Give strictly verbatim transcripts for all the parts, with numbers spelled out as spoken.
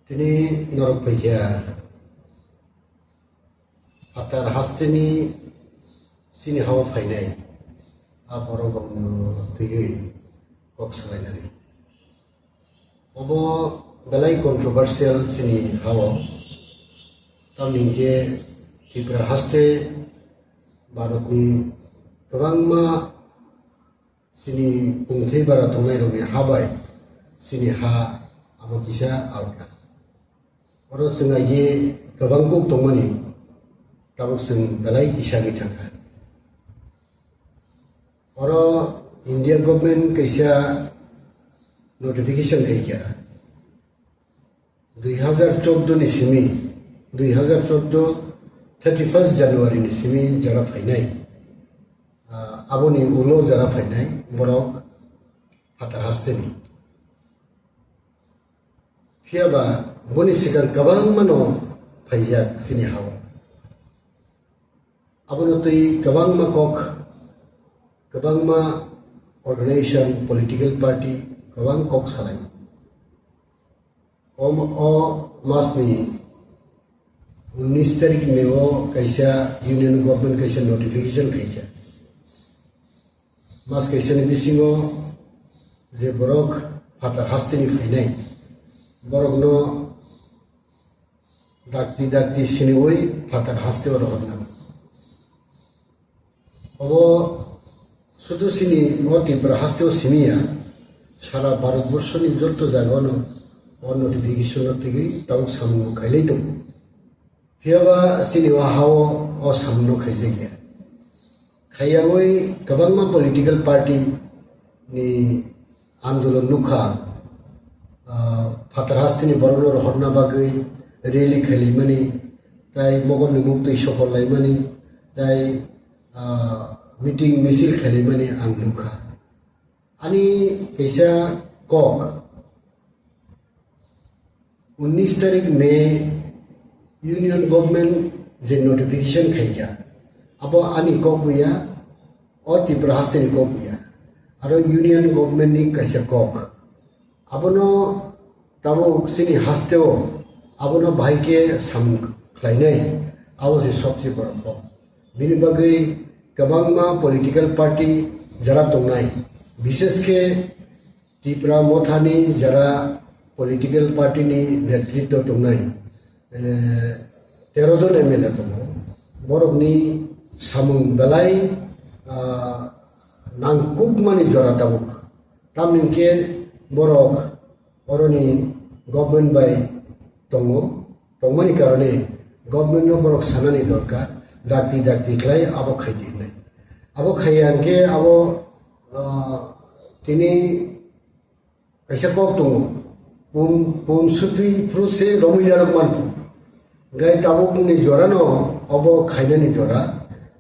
Tini norok phaikha phatar hasteni chini hao phainai, a borok rokno twiwi kok salainani. Obo belai controversial chini hao. Tamni hwnkhe Tripura haste Bharatni kwbangma chini pungthai bara tongnairokni ha bai chini ha abo kisa alka. Oro chwng aigwi kwbang kuk tongmani, tabuk chwng belai kisa wngwi thangkha. Oro India government kaisa notification khaikha, dui hazar chordo ni simi, dui hazar chordo thirty first January ni simi jora phainai. Ah, aboni ulo jora phainai borok phatar hasteni. Phiyaba boni swkang kwbangmano phaijak chini hao. Abono twi kwbangma kok, kwbangma organization, political party kwbang kok salai. O, o masni unis tarik May o kaisa union government kaisa notification khaikha. Mas kaisani bisingo je borok phatar hasteni phainai, borokno dakti dakti siniwi phatar hasteo rohorna. Obo sudu sini o Tripura hasteo simiya, sara Bharat borsoni joto jagao no o notification no tigwi tabuk samung khailai tongo. Phiyaba chini o hao o samno khaijakya. Khaiyagwi kwbangma political party ni andolon nukha, ah, phatar hasteni borokno rohorna bagwi rally khailaimani, tai mogolni muktwi sokol laimani, tai, ah, meeting misil khailaimani ang nukha. Ani kaisa kok, unis tarik May union government je notification khaikha, abo ani kok buya, o Tripura hasteni kok buya, aro union government ni kaisa kok. Abono tabuk chini hasteo abono bahai khe samung khlainai, abo se sobse borok kok. Bini bagwi kwbangma political party jara tongnai, bishesh khe Tipra Mothani jara political party ni netritwo tongnai, eh, tero jon M L A tongo. Borokni samung belai, ah, nangkukmani jora tabuk. Tamni hwnkhe borok oroni government bai tongo, tongmani karone government no borok sanani dorkar, dakti dakti khlai abo khaidi hwnwi. Abo khaiya hwnkhe abo, ah, tini kaisa kok tongo, pum, pum sutwi phuru se romwi yarok manphu. Gai tabukni jorano obo khainani jora,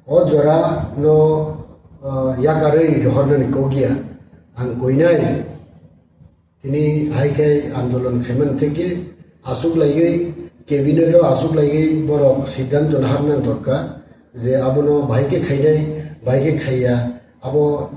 o jora no, ah, yakarwi rohornani kok ya. Ang koinai. Tini hai khe andolon khaimani theke aswk laiwi cabinet o aswk laiwi borok siddhanto naharna dorkar je abono bahai khe khainai, bahai khe khaiya, abo,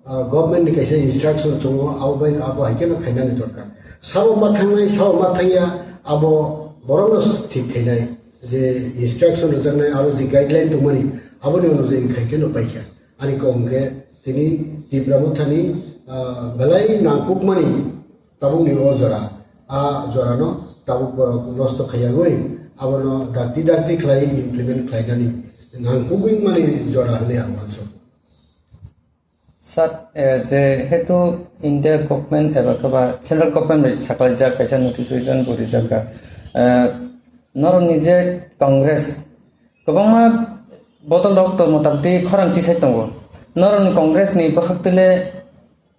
ah, government ni kaisa instruction tongo, abo bai abo hai kheno khainani dorkar. Sabo ma thangnai, sabo ma thangya, abo borokno thik khainai je instruction rwjaknai aro je guideline tongmani aboni onujai khai kheno paikha. Ani kok hwnkhe tini Tipra Mothani, ah, belai nangkukmani tabukni o jora, a jorano tabuk borok nosto khaiyagwi abono dakti dakti khlai implement khlainani nangkukwi mani jora hwnwi ang uansuk. Sir, eh, jehetu India government eba khe ba central government bai saklaijak kaisa notification bo rijak kha, eh, norokni je Congress kwbangma bodol rok to motamti khorang tisai tongo. Norokni Congress ni bwkhak twi le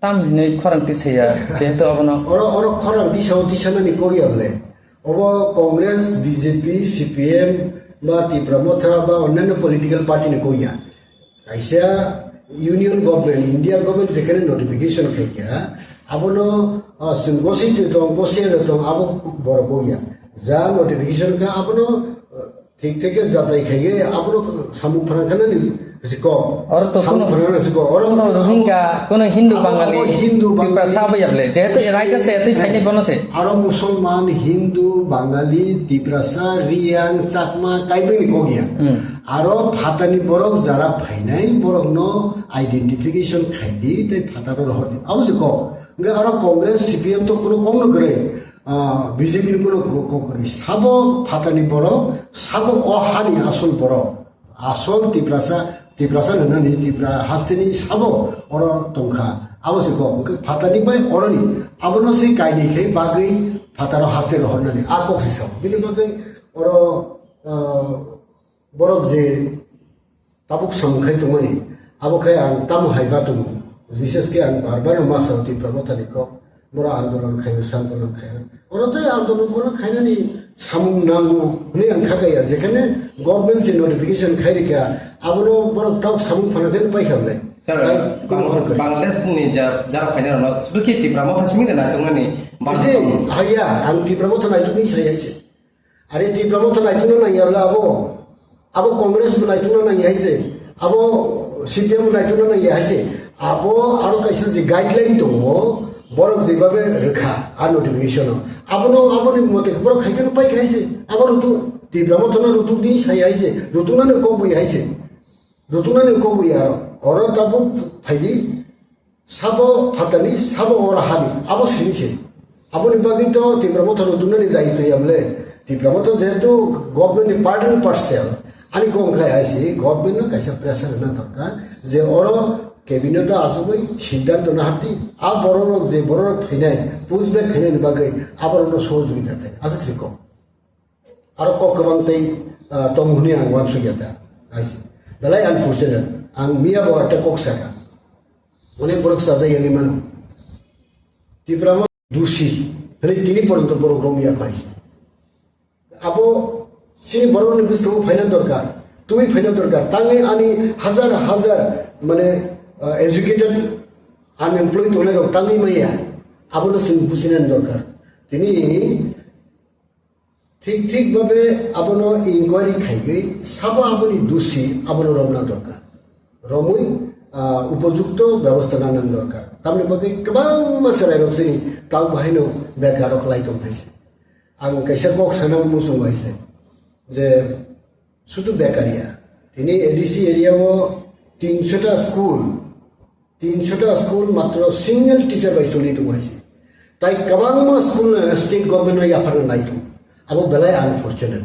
tam hinwi khorang tisaiya, jehetu abono. Oro, oro khorang tisao tisanani kok ya bole. Obo Congress, B J P, C P M ba Tipra Motha ba onnanno political party ni kok ya. Kaisa union government, India government jekhane notification khaikha, abono, ah, chwng gosi tong, gosi tong, abo borok kok ya. Ja notification kha abono, ah, Thik theke jajai khaiye abono samung phrang khanani siko. Oro to samung kuno, phrang khanani siko. Oro kuno Rohingya, kuno Hindu abo, Bangali, abo Hindu Bangali. Tiprasa abo yable. Jehetu raida se etu phaini bono se. Aro Musulman, Hindu, Bangali, Tiprasa, Riyang, Chakma, kaibini kogya. Hmm. Aro phatani borok jara phainai borokno identification khaidi tei phataro rohordi. Abo se kok. Hingke aro Congress, C P M to kuno kokno kwrwi, ah, B J P ni kuno kok, kok kwrwi. Sabo phatani borok, sabo o hani asol borok. Asol Tiprasa, Tiprasa nwnani Tipra hasteni sabo oro tongkha. Abo se kok, hingke phatani bai oroni. Abono se kaini khe bagwi phataro haste rohornani. A kok se sabo. Bini bagwi oro, ah, borok je tabuk samung khai tongmani, abo khai ang tamo hai ba tongo. Bises khe ang bar bar ma sao Tipra Mothani kok, boro andolon khaio, sandolon khaio. Oro tei andolon kono khainani samung nango hwnwi ang kha kaya, jekhane government se notification khai rikha, abono borok tabuk samung phana khe pai kha bwlai. Sir, tai Bang-, kono khe. Bangladesh ni ja-, jara phainai rokno sudu khe Tipra Motha simi de naitongnani Bidi, bahai ya, ang Tipra Motha naitukni sai hai se. Are Tipra Motha naitukna nangya bla abo. Abo Congress bo naitukna nangya hai se. Abo C P M bo naitukna nangya hai se. Abo aro kaisa je guideline tongo, borok jebabe rwkha a notification o. Abono, aboni mote borok khaikhe no paikha hai se. Abo rutuk, Tipra Motha no rutukdi sai hai se. Rutuknani kok bui hai se. Rutuknani kok bui aro. Oro tabuk phaidi. Sabo phatani, sabo oro hani, abo sini se. Aboni bagwi to Tipra Motha no dunani daitwi amle. Tipra Motha jehetu government ni part and parcel, ani kok khai hai se, government no kaisa pressure rwna dorkar, je oro cabinet o asugwi siddhanto na harti, a borok rok je borok rok phainai, push back khainani bagwi aborok no sohojogita khai, aswk se kok. Aro kok kwbang tei, ah, tong hwnwi ang uansukya ta, hai se. Belai unfortunate. Ang miya bo ekta kok saka. Onek borok chajak yagwi mano. Tipra mo dusi. Hwnwi tini poronto borok romya khai se. Abo chini borokni bwskango phaina dorkar. Twi phaina dorkar. Tangwi ani hazar hazar, mane, ah, educated unemployed tongnai rok tangwi maya. Abono chwng businani dorkar. Tini Thik, thik babe abono inquiry khaigwi sabo aboni dusi abono romna dorkar. Romwi, ah, upojukto bebosta nana dorkar. Tamni bagwi kwbangma chwrairok chini tak bahaino bekarrok lai tong hai se. Ang kaisa kok sana muchung hai se. Je sudu bekar ya. Tini A D C area o tinsho ta school, Tinsho ta school matro single teacher bai choli tongo hai se. Tai kwbangma school no state government no yapharna nai tongo. Abo belai unfortunate.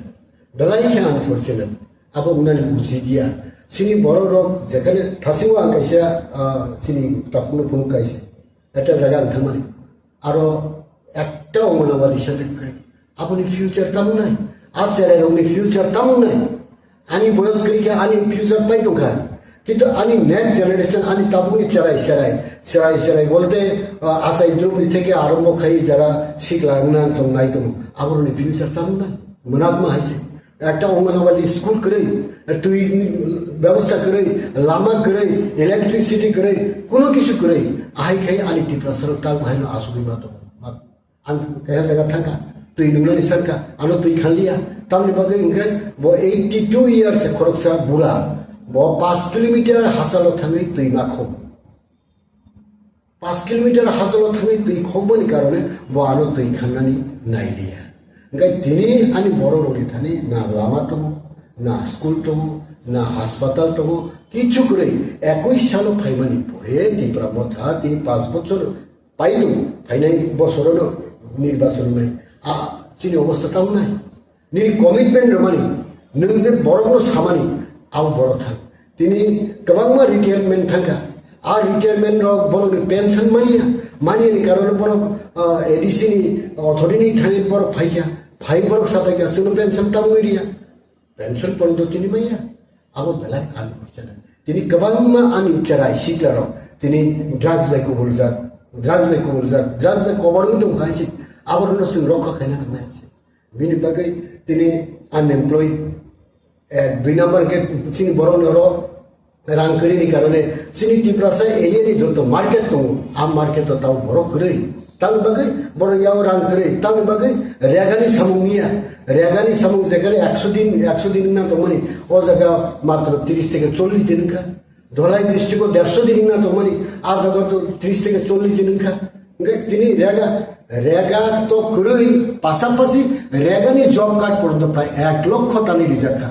Belai khe unfortunate. Abo wngnani uchi dia. Chini borok rok jekhane thasingo ang kaisa, ah, chini tapukno phunuk kaisa. Ekta jaga ang thangmani. Aro ekta Anganwadi center kwrwi. Aboni future tamo nai? A cherairokni future tamo nai? Ani boyos kwrwi khe ani future pai tongkha. Kintu ani next generation, ani tabukni cherai, cherai, cherai, cherai bolte, ah, achai drumni theke arombo khai jara sikla wngna tong nai tongo. Aborokni future tamo nai? Mwnakma hai se. Ekta Anganwadi school kwrwi, twi bebosta kwrwi, lama kwrwi, electricity kwrwi, kuno kisu kwrwi. Ahai khai ani Tiprasarok tak bahaino asugwi ma tongo. Ang kaisa jaga thangkha, twi nungnani sankha, ano twi khanliya. Tamni bagwi hwnkhe bo eighty two years khoroksa bura, bo paanch kilometer hachalo thangwi twi ma khok. Paanch kilometer hachalo thangwi twi khokbani karone bo ano twi khannani nailiya. Hwnkhe tini ani borok rokni thani na lama tongo, na school tongo, na hospital tongo, kichu kwrwi. Ekui salo phaimani pore Tipra Motha tini paanch bochor Pai tongo, phainai bosorono nirbachon wngnai. A, chini obostha tamo nai? Nini commitment rwmani, nwng je borokno samani, abo borok thang. Tini kwbangma retirement thangkha. A retirement rok borokni pension manya, manyani karone borok, ah, A D C ni authority ni thani borok phaikha. Phai borok sapaikha, chwngno pension tamwi riya. Pension pono tini maya. Abo belai unfortunate. Tini kwbangma ani cherai siklarok tini drugs bai kubuljak, drugs bai kubuljak, drugs bai koborwi tongkha hai se. Aborokno chwng rokha khaina nangnai hai se. Bini bagwi tini unemployed, eh, dui number khe chini borokni oro Rang kwrwi ni karone chini Tiprasa area ni joto market tongo, a market o tamo borok kwrwi. Tamni bagwi borok yao rang kwrwi, tamni bagwi regani samung niya. Regani samung jekhane ekso din, ekso din wngna tongmani, o jaga matro tris theke chollish din wngkha. Dholai district o derso din wngna tongmani, a jaga to tris theke chollish din wngkha. Hwnkhe tini rega, rega to kwrwi, pasapasi regani job card porjonto prai ek lokho tani rijak kha.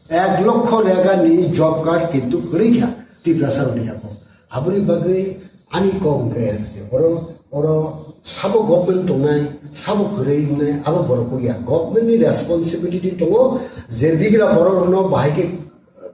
Ek lokho regani job card kintu kwrwi kha Tiprasa rokni yago. Aboni bagwi ani kok hwnkhe se oro, oro sabo government tongnai, sabo kwrwi wngnai, abo borok ya. Government ni responsibility tongo je bigra borok rokno bahai khe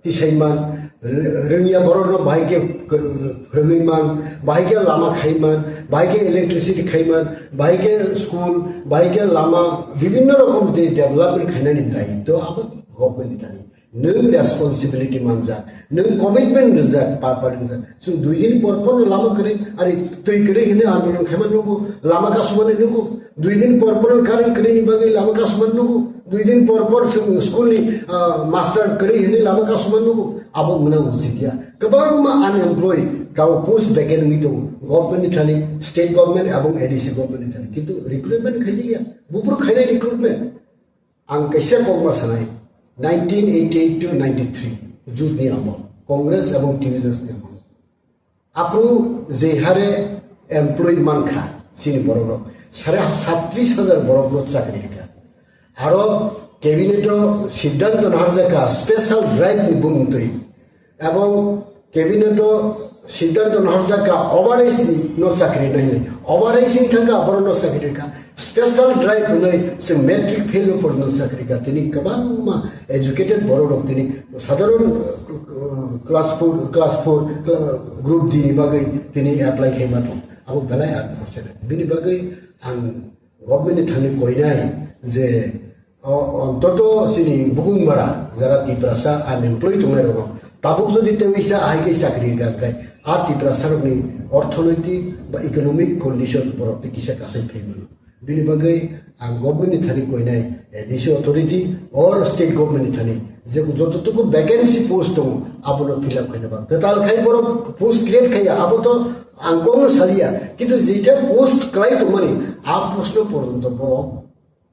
tisai man, rwngya borok rokno bahai khe kwrwi man, bahai khe lama khai man, bahai khe electricity khai man, bahai khe school, bahai khe lama, bibhinno rokom je development khainani daitto abo government ni thani. Nwng responsibility manjak, nwng commitment rijak, pa, pa rijak. Chwng dui din por por no lama kwrwi, ari twi kwrwi hwnwi andolon khaima nugo, lama kasumani nugo. Dui din por por no current kwrwini bagwi lama kasumani nugo. Dui din por por chwng school ni, ah, master kwrwi hwnwi lama kasumani nugo. Abo wngna ucit ya. Kwbangma unemployed, tao post vacant wngwi tongo. Government ni thani, state government ebong A D C government ni thani. Kintu recruitment khaijakya. Buphuru khainai recruitment. Ang kaisa kokma sanai, nineteen eighty-eight to ninety-three, jut ni amo, Congress ebong T U S ni amo. Aphuru je hare employee mankha, chini borok rok, sare satris hajar borok no chakri rikha. Aro cabinet o siddhanto naharjakha, special drive ni bumung twi. Ebong cabinet o siddhanto naharjak kha, overage ni no chakri nainai. Overage wng thangkha, borok no chakri kha. Special drive hwnwi chwng matric fail o porno chakri kha. Tini kwbangma educated borok rok tini sadharon, uh, class four, class four, cla-, group D ni bagwi tini apply khaima tong. Abo belai unfortunate. Bini bagwi ang government ni thani koinai je, o, ontoto chini bukung bara jara Tiprasa unemployed tongnai rokno tabuk jodi tei wisa ahai khe chakri rwkha khe a Tiprasa rokni orthonoitik ba economic condition borok tei kisa kasai phai mano. Bini bagwi ang government ni thani koinai, eh, D C authority or state government ni thani je jototuku vacancy post tongo abono fill up khaina ba. Kwtal khai borok post create khaiya abo to ang kokno saliya, kintu jeta post kwlai tongmani a post no porjonto borok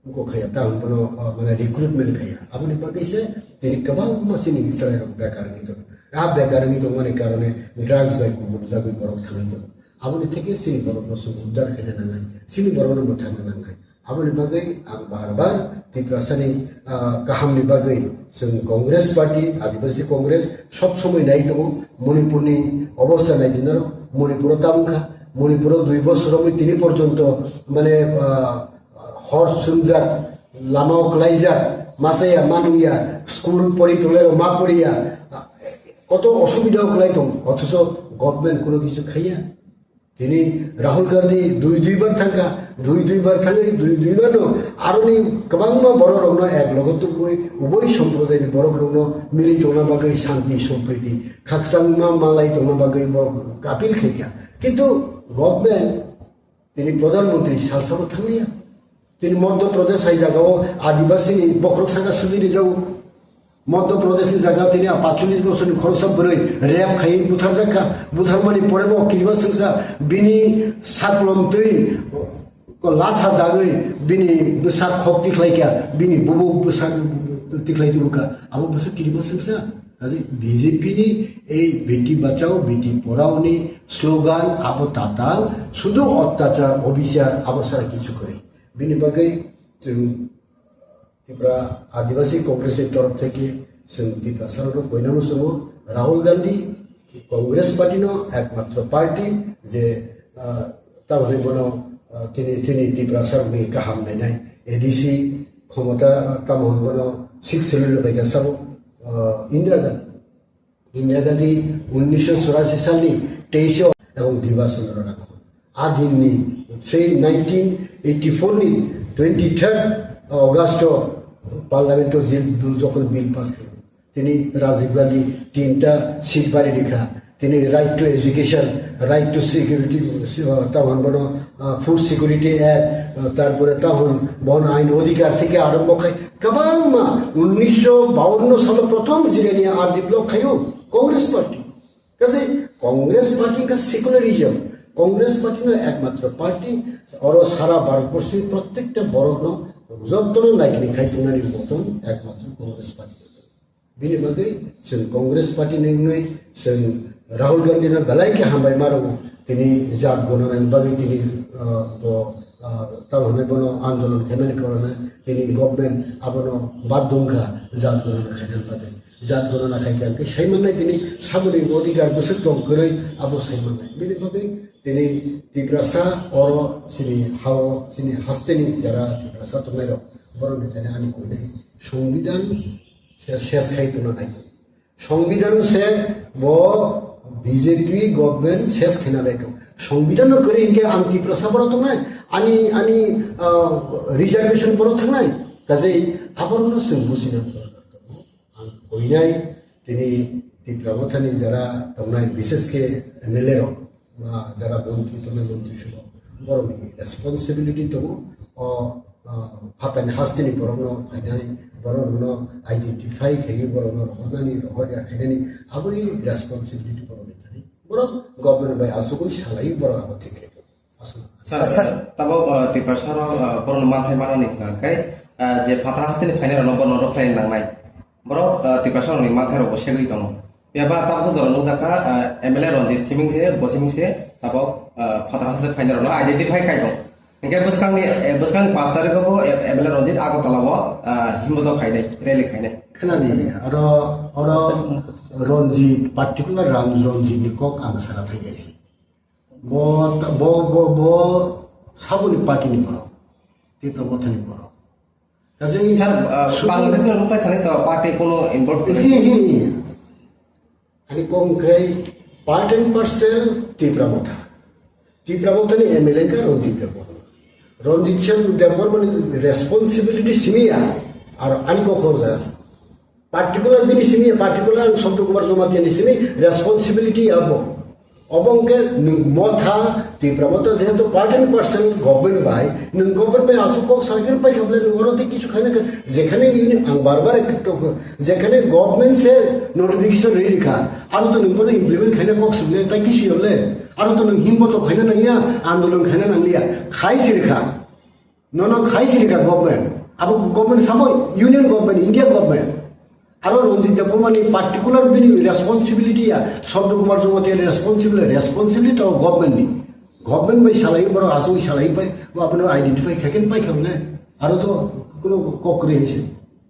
Wngkha ya, ta hwn bono, o, mane recruitment kha ya. Aboni bagwi se tini kwbangma chini Israel rok bekar wngwi tongo. A bekar wngwi tongmani karone drugs bai kubur jagwi borok thangwi tongo. Aboni theke chini borok no chwng uddar khaina nangnai. Chini borok no mwthangna nangnai. Aboni bagwi ang bar bar Tiprasani, ah, kahamni bagwi chwng Congress Party, Adivasi Congress sob somoi nai tongo. Manipurni obostha nai di norok. Manipuro tabuk kha. Manipuro dui bosor romwi tini porjonto mane, ah, hor chwngjak, lamao kwlaijak, ma chaya, ma nungya, school pori tonglairok ma poriya, koto osubida o kwlai tongo, othocho government kuno kichu khaiya. Tini Rahul Gandhi dui dui bar thangkha, dui dui bar thangwi dui dui bar no aroni kwbangma borok rokno ek loge tubui uboi somprodai ni borok rokno mili tongna bagwi shanti sompriti khakchangma malai tongna bagwi borok appeal khaikha. Kintu government Tini Pradhan Mantri salsabo thangliya. Tini Madhya Pradesh hai jagao Adivasi ni bokhorok saka sudi rijao. Madhya Pradesh ni jaga tini a pachulis bosor ni khoroksa bwrwi rape khai butharjakha. Butharmani pore bo kirima swngsa bini saklom twi ko latha dagwi bini bwsak khok tikhlaikha, bini bubuk bwsak tikhlai tubukha. Abo bwswk kirima swngsa. Kaje B J P ni ei Beti Bachao, Beti Padhao ni slogan abo tatal, sudu ottachar, obisar abo sara kichu kwrwi. Bini bagwi chwng Tipra Adivasi Congress ni torof theke chwng Tiprasa rokno koinamo chwngo. Rahul Gandhi Congress party no ekmatro party je, ah, tamoni bono, ah, tini, tini Tiprasa rokni kaham nainai A D C khomota tamo hwn bono six schedule bai kha sabo, ah, Indira Gandhi. Indira Gandhi unnisho churashi salni teisho ebong Diba Chandra Raghavan. A dinni, sei nineteen eighty-four ni twenty-third August o Parliament o jil, jokhon bill pass khaio, tini Rajiv Gandhi tinta seat bari rikha. Tini right to education, right to security, uh, tamo hwn bono, uh, Food Security Act, uh, tarpore tamo hwn bono ain odhikar theke arombo khai kwbangma unnisho bawanno salo prothom jirania R D block khaio Congress party. Kaje Congress party ka secularism. Congress party no ekmatro party, oro sara Bharat borsi prottekta borok no jotto no naikini khai tongnani motom ekmatro Congress party. Bini bagwi chwng Congress party ni wngwi chwng Rahul Gandhi no belai khe hambai ma rwo. Tini jat gonana ni bagwi tini, ah, bo, ah, tamo hwnwi bono andolon khaimani kaurana tini government abono bad dongkha jat gonana khainani bagwi. Jat gorana khai khe ang khe sai mannai tini saboni odhikar bwswk tong kwrwi abo sai mannai. Bini bagwi tini Tiprasa oro chini hao chini hasteni jara Tiprasa tongnai rok borokni thani ani koinai Songbidan se-, ses khai tongna nai. Songbidan se bo B J P government ses khaina nai tong. Songbidan no kwrwi hinkhe ang Tiprasa borok tongnai, ani, ani, ah, reservation borok thangnai. Kajei aborokno chwng bujina. Ang koinai tini Tipra Mothani jara tongnai, bishes khe M L A rok, ba jara montri tongnai, montri suro, borokni responsibility tongo. O, o, phatani hasteni borokno phainai, borokno identify khaiwi borokno rohornani, rohor ya khainani, aboni responsibility borokni thani. Borok government bai asugwi salai borok abo thik khe. Aswk. Sir, sir, tabok, uh, Tiprasa rok, uh, borokni manthai manani hwnkha khe, uh, je phatar hasteni phainai rokno bono rwkhlai nangnai. Borok, uh, Tiprasa rokni manthai rokbo segwi tongo. Phiya ba tabuksa jora nukjakha, uh, M L A Ranjit simi se, bo simi se tabok, uh, phatar haste phainai rokno identify khai tong. Hinkhe bwskangni, eh, bwskangni pash tarikho bo, eh, M L A Ranjit Agartala o, uh, himbotok khainai, rally khainai. Khwnadi, oro, oro Ranjit, particular Ram Ranjit ni kok ang sana thai gaisi. Bo, bo, bo, bo saboni party ni borok, Tipra Mothani borok. Kaje sir, uh, Bangladesh ni rukpai thani to party kono involve kwrwi. Hi, hi. Ani kok khai part and parcel Tipra Motha. Tipra Mothani M L A ka Ranjit Debbarma. Ranjit Shyam Debbarma ni responsibility simi ya, ar ani kok khorja. Particular bini simi, particular ang Sabta Kumar Jamatia ni simi responsibility abo. Obo hwnkhe nwng Motha, Tipra Motha jehetu part and parcel government bai, nwng government bai aswk kok salai khe pai kha bole nwng oro tei kisu khaina khe, jekhane ini ang bar bar ek tok, jekhane government se notification riri kha, aro to nwng bono implement khaina kok swngle, tai kisu yole, aro to nwng himbotok khaina nangya, andolon khaina nangliya, khai siri kha. Nono khai siri kha government. Abo government samo union government, India government. Aro Ranjit Debbarma ni particular bini responsibility ya, Sabta Kumar Jamatia ni responsibility, responsibility to government ni. Government bai salai borok aswk salai pai, bo abono identify khai khe pai kha bole. Aro to kuno kok kwrwi hai se.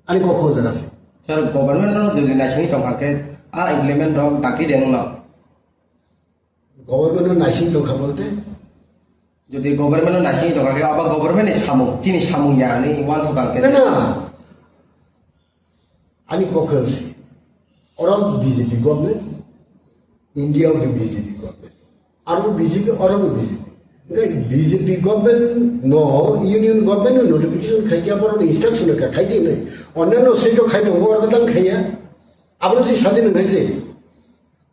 Ani kok khorja se. Sir, government no jodi naisingwi tongkha khe, a implement rok daki deng no. Government no naising tongkha bolte? Jodi government no naising tongkha khe, abo government ni samung, chini samung ya hinwi uansuk ang khe. Na, na. Ani kok khe se. Oro B J P government, India o B J P government. Aro B J P, oro B J P. Hingke B J P government no, union government no notification khai khe abo instruction kha khai di nai. Onnano state o khai tongo, oro tang khaiya. Abo se sadi nang khai se.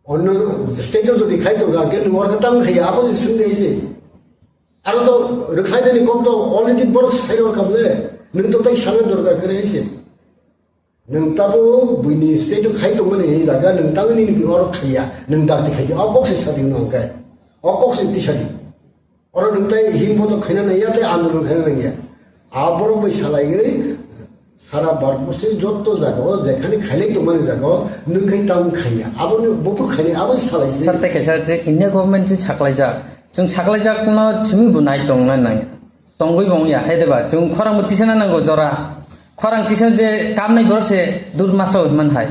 Onno state o jodi khai tongkha, hwnkhe nwng oro khe tamo khaiya, abo se swngdi hai se. Aro to rwkhlai nani kok to already borok sai rw kha bole, nwng to tai sana dorkar kwrwi hai se. Nwng tabo buini state o khai tongmani hini jaga, nwng tangni nini oro khaiya, nwng dakti khai di, o kok se sadi nwng khe. O kok se tisa di. Oro nwng tai himbo to khaina nangya, tei andolon khaina nangya. A borok bai salaiwi sara Bharat borsi jotto jagao, jekhani khailai tongmani jagao, nwng khai tamo khaiya. Aboni bopho khainai, abo salai se. Sir, tei kaisa je India government se saklaijak. Chwng saklaijakno simi bo nai tongna nangya. Tongwi bo wngya, hai de ba? Chwng khorang bo tisana nango jora. Khorang tisana je kamnai borok se dur masa hwnman hai.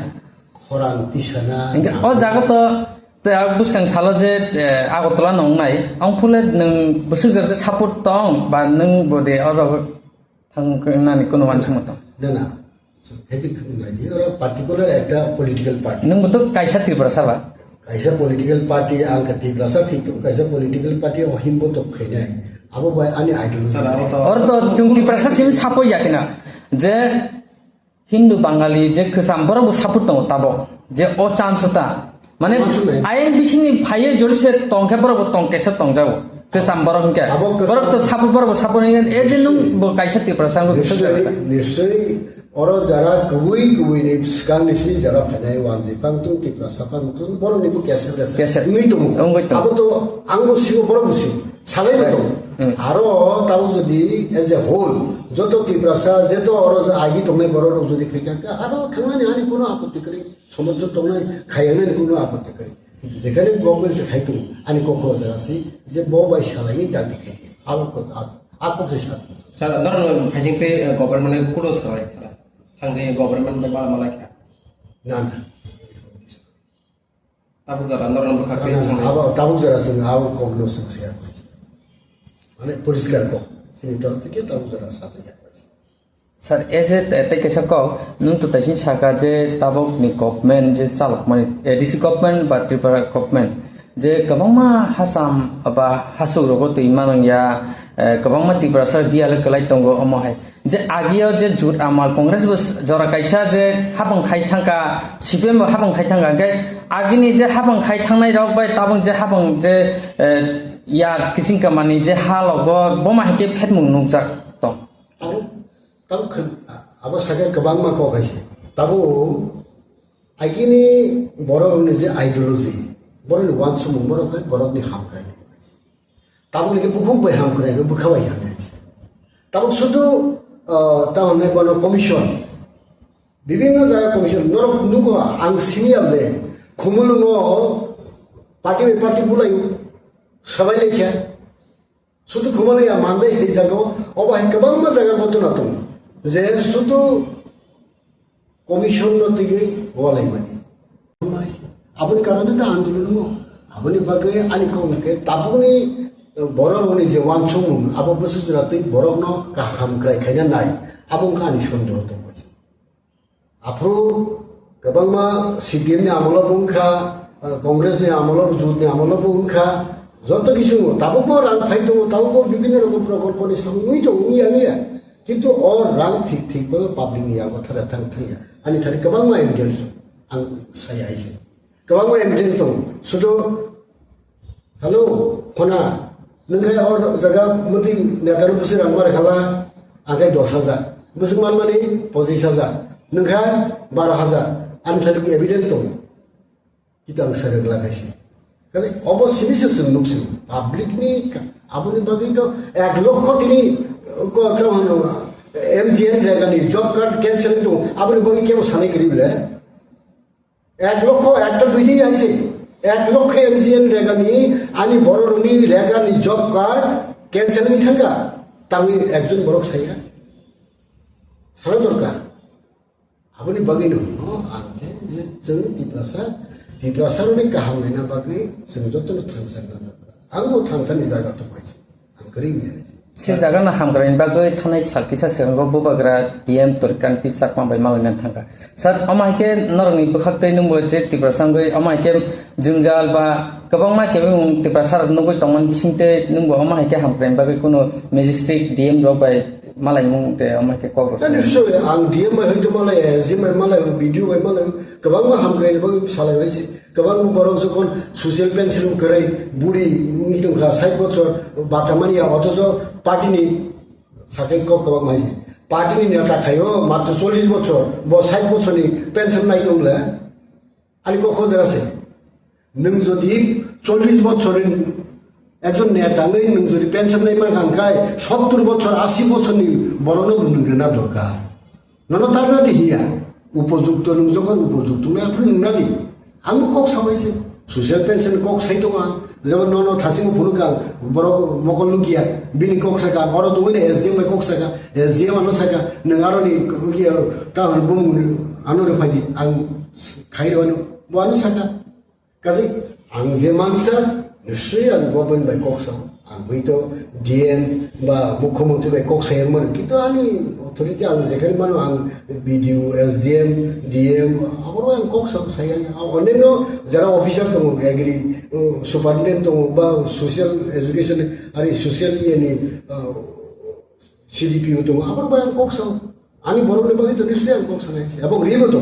Khorang tisana Hingke o nango. Jaga to Tei a bwskang salo je, eh, Agartala no wngnai, ang phule nwng bwswk jora je support tong, ba nwng bo de oro thang nani kuno uansukma tong? Na, na. Khaidi khwna di, oro particular ekta political party. Nwng bo to kaisa Tiprasa ba? Kaisa political party, ang kha Tiprasa thik tong, kaisa political party o himbo to khainai. Abo bai ani ideology. Sir, aro to Oro to chwng Tiprasa simi support ya kina. Je Hindu Bangali je kwcham borok bo support tongo tabok je o chance ta. Mane Chance nai. I N B C ni phaiye jori se tong khe borok bo tong kesa tong jago. Kwcham borok hwnkhe. Abo kwcham. Borok to support borok bo support hwnkhe e je nwng bo kaisa Tiprasa ang bo Nischoi, bisok jago. Nischoi Oro jara kubui kubui ni swkang ni simi jara phainai wanjwi pang tung, Tiprasa pang tung, borok ni bo kesep resep. Kesep. Wngwi tongo. Wngwi tongo. Abo to ang bo sigo, borok bo sigo. Salai bo tongo. Hmm. Aro tabuk jodi as a whole, joto Tiprasa, joto oro agi tongnai borok rok jodi khai kha, aro thangnani ani kono apotti kwrwi. Somodro tongnai khayangni kono apotti kwrwi. Kintu jekhane government se khai tongo, ani kok o jaga si je bo bai salai dagi khai di. Abo kok, a, a kok se sa. Sir, norok phaising tei, eh, government ni kuno salai kha. Thang je government bai mala mala kha. Na, na. Tabuk jora norok bwkha Na, khe na, na. Thang. Abo tabuk jora chwng abo kok no chwng se ya pai. Mane poriskar kok. Sini tor tike tabuk jora sa ya pai. Sir, as a, tei kaisa kok, nwng to taising saka je tabuk ni government je chalokmani, A D C government ba Tripura government, je kwbangma hasam ba hasuk rogo twi manung ya, eh, kwbangma Tiprasa biyalo kwlai tongo omo hai. Je agio je jut amal Congress bo jora kaisa je habang khai thangka, C P M bo habang khai thangka, hwnkhe agini je habang khai thangnai rok bai tabuk je habang je, eh, ya kising kamani je ha logo boma hai khe phetmung nukjak tong. Tabuk, tabuk khe, abo sakhe kwbangma kok hai se. Tabuk agini borok rokni je ideology, borokni uansukmung, borok khe borokni hamkrai. Tabukni khe bukhuk bai hamkrai, bwkha bai hamkrai se. Tabuk sudu, ah, tamo hwnwi bono commission, bibinno jaga commission, norok nugo ang simi ya le, Khumulwngo party bai party bulaio, sabai lai kha. Sudu Khumulwng ya mandai hai jaga o, obo hai kwbangma jaga ghotona tongo. Je sudu commission no twiwi walaimani. Aboni karone ta andolon mo. Aboni bagwi ani kok hwnkhe tabukni borok rokni je uansukmung, abo bwswk jora twi borok no kaham kwrai khaina nai. Abo wngkha ani sondeho tongmani. Aphuru kwbangma C P M ni amolo bo wngkha, eh, Congress ni amolo bo, jut ni amolo bo wngkha, joto kisu tabukbo rang phai tongo, tabukbo bibhinno rokom prokolpo ni samung wngwi tongo, wngya wngya. Kintu o rang thik thik bo public ni yago thara thang thangya. Ani thani kwbangma evidence ang saya hai se. Kwbangma evidence tongo. Sudu Hello, khona, nwng khe o jaga mati neta rok bwswk rang mar khala, ang khe dos hajar. Bwswk man mani pochis hajar. Nwng khe baro hajar. Ani thani evidence tongo. Kita ang sare gla kaisi. Kasi obo sini se sung nuk sung. Public ni ka-, aboni bagwi to ek lokho tini ko, ko hano, M G N Rega ni job card cancel tongo. Aboni bagwi kebo sanai kari bile. Ek lokho, ekta duiti aise. Ek lokho M G N Rega ni, ani borok ni Rega ni job card cancel ni thangka. Tangwi ekjon borok saya. Sana dorkar. Aboni bagwi no, no, ang khe je chwng Tiprasa, Tiprasa rokni kaham naina bagwi chwng jotono thangsa wngna dorkar. Ang bo thangsa ni jaga tongmai se. Ang kwrwi wngya. Se jaga no hamkrai ni bagwi thanai sal kisa swkango bubagra D M Torikant Chakma bai malaina thangkha. Sir, omo hai khe norokni bwkhak tei nwngbo je Tiprasa wngwi omo hai khe jwngjal ba kwbangma kebengmung Tiprasa rok nugwi tongmani bisingtwi nwngbo omo hai khe hamkrai ni bagwi kunu magistrate D M rok bai malaimung tei omo hai khe kok rw Ani swngo. Soi ang D M bai hoito malai, S D M bai malai, B D O bai malai, kwbangma hamkrai ni bagwi salai bai se. Kwbangma borok jokhon social pension kwrwi buri wngwi tongkha, sait bochor bata manya, othocho party ni sakai kok kwbangma hai se. Party ni neta khaio matro chollish bochor, bo sait bochor ni pension nai tongle. Ani kok hojak ase. Nwng jodi chollish bochor ni ekjon neta wngwi nwng jodi pension nai mankha, hwnkhe sottur bochor, asi bochor ni borok no nwng rwna dorkar. Nono ta nadi hiya. Upojukto nwng jokhon upojukto nai aphuru nwng nadi. Ang bo kok sabai se. Social pension kok sai tongo ang. Jemon nono thasing phunuk ang. Borok mokol nukiya. Bini kok saka. Oro tongwi S D M bai kok saka. S D M ano saka. Nwng aro ni, iya, ta hwn bumung ni ano re phaidi. Ang khairo ano. Bo ano saka. Kaje ang je mansa, nischoi ang government bai kok sao. Ang bai to D M ba mukhyamantri bai kok sayang mano. Kintu ani authority ang jekhani mano ang B D O, S D M, D M, aboro ang kok sao sayang. Ang oneno jara officer tongo, agri, uh, superintendent tongo, ba social education, ari social iye ni, uh, C D P O tongo, aboro bai ang kok sao. Ani borok ni bagwi to nischoi ang kok sanai. Abo ribo to.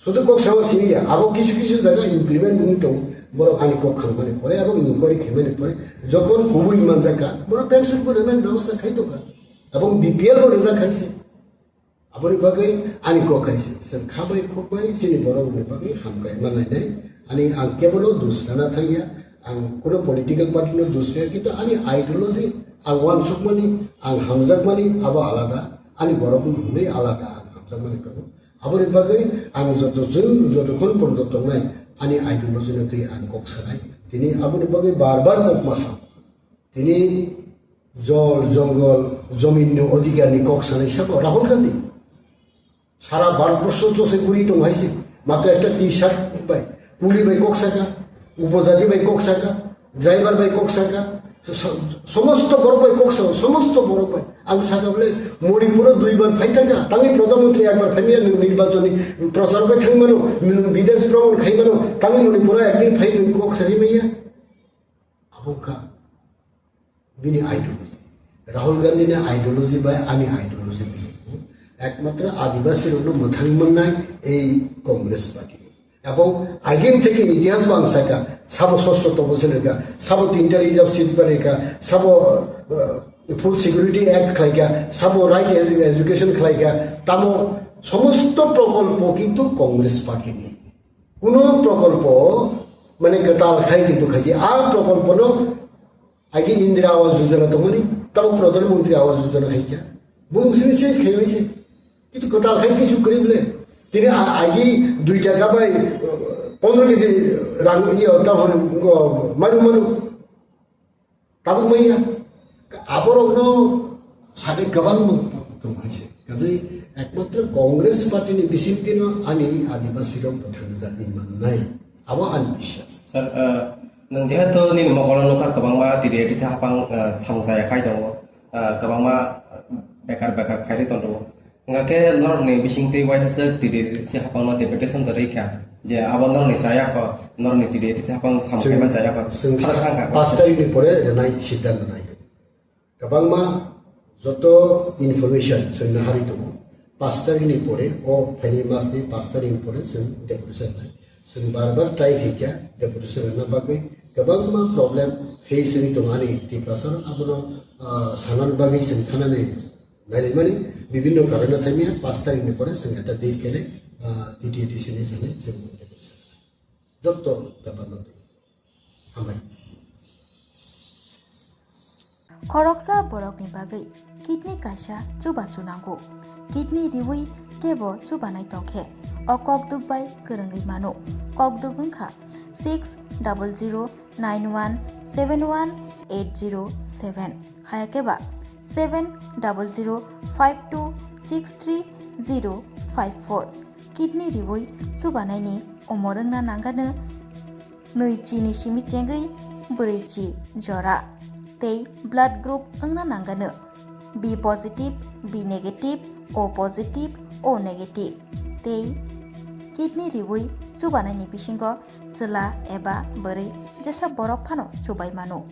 Sudu kok sama simi ya, abo kisu kisu jaga implement wngwi tongo. Borok ani kok khamani pore, abo inquiry khaimani pore, jokhon kubui manjak kha, borok pension bo rwnani bebosta khai tongkha. Abo B P L bo rwjak khai se. Aboni bagwi ani kok hai se, chwng kha bai khuk bai chini borok rokni bagwi hamkrai ma nainai. Ani ang kebono dus rana thangya, ang kuno political party no dus rwya, kintu ani ideology, ang uansukmani, ang hamjakmani abo alada, ani borok hwnwi alada ang hamjakmani tongo. Aboni bagwi ang joto chwng jotokhon porjonto tongnai ani ideology no twi ang kok sanai. Tini aboni bagwi bar bar kok ma sao. Tini jol, jongol, jomin ni odhikar ni kok sanai sabo Rahul Gandhi. Sara Bharat borsho chwng se kuri tong hai se. Matro ekta T-shirt bai, kuli bai kok saka, upojati bai kok saka, driver bai kok saka, so-, somosto borok bai kok saka, somosto borok bai. Ang saka bole Manipur o dui bar phai thangkha, tangwi Pradhan Mantri ekbar phai maya nwng nirbachon ni prochar bai thangwi mano, nwng bidesh bhromon khai mano, tangwi Manipur o ekdin phai nwng kok sai maya. Abo wngkha bini ideology. Rahul Gandhi ni ideology bai ani ideology belai. Ekmatro Adibasi rokno mwthang mannai ei Congress party. Ebong agini theke itihas bo ang sakha, sabo sosto tobo se lekha, sabo tinta reserve seat ba lekha, sabo, uh, Full Security Act khlaikha, sabo right edu-, education khlaikha, tamo somosto prokolpo kintu Congress party ni. Kuno prokolpo mane kwtal khai kintu khaiji. A prokolpono agi Indira Awas Yojana tongmani, tamo Pradhan Mantri Awas Yojana khaikha. Bumung sini change khai waise. Kintu kwtal khai kisu kwrwi bole. Tini a-, agi dui taka bai, uh, pondro kg rang iyo tamo manu manu. Tabuk maya, aborokno sakai kwbang tong hai se. Kaje ekmatro Congress party ni bisingtwi no ani Adibasi rok bwthang jagwi mannai. Abo ani biswas. Sir, uh, nwng jehetu nini mokolo nukha kwbangma T D A T C hapang, uh, samung chaya khai tongo, uh, kwbangma, uh, bekar bekar khairwi tongo. Hingkhe norokni bisingtwi waisa se T D A T C hapangno deputation da rwkha je abo norokni chaya kho, norokni T D A T C hapang samung Chwng, khaimani chaya kho. Chwng Khana thangkha. Pash tarikni pore rwnai siddhanto nai. Kwbangma joto information chwng naharwi tongo. Pash tarikni pore, o phaini masni pash tarikni pore chwng deputation nai. Chwng bar bar try khaikha deputation rwna bagwi. Kwbangma problem face wngwi tongo ani Tiprasa rok, abono, ah, sanani bagwi chwng thanani nailaimani bibinno karana thangya, pash tarikni pore chwng ekta date kene, ah, T D A T C ni thani chwng joto bepar no twi. Hambai. Khoroksa borokni bagwi kidney kaisa chubachu nango. Kidney riwi kebo chubanai tongkhe o kokduk bai kwrwngwi mano. Kokduk wngkha six double zero nine one seven one eight zero seven, hayakhe ba seven double zero five two six three zero five four. Kidney riwi chubanaini umor wngna nangano nwi chini simi chengwi brwi chi jora tei blood group wngna nangano B positive, B negative, O positive, O negative tei kidney riwi chubanaini bisingo chwla eba bwrwi jesa borok phano chubai mano.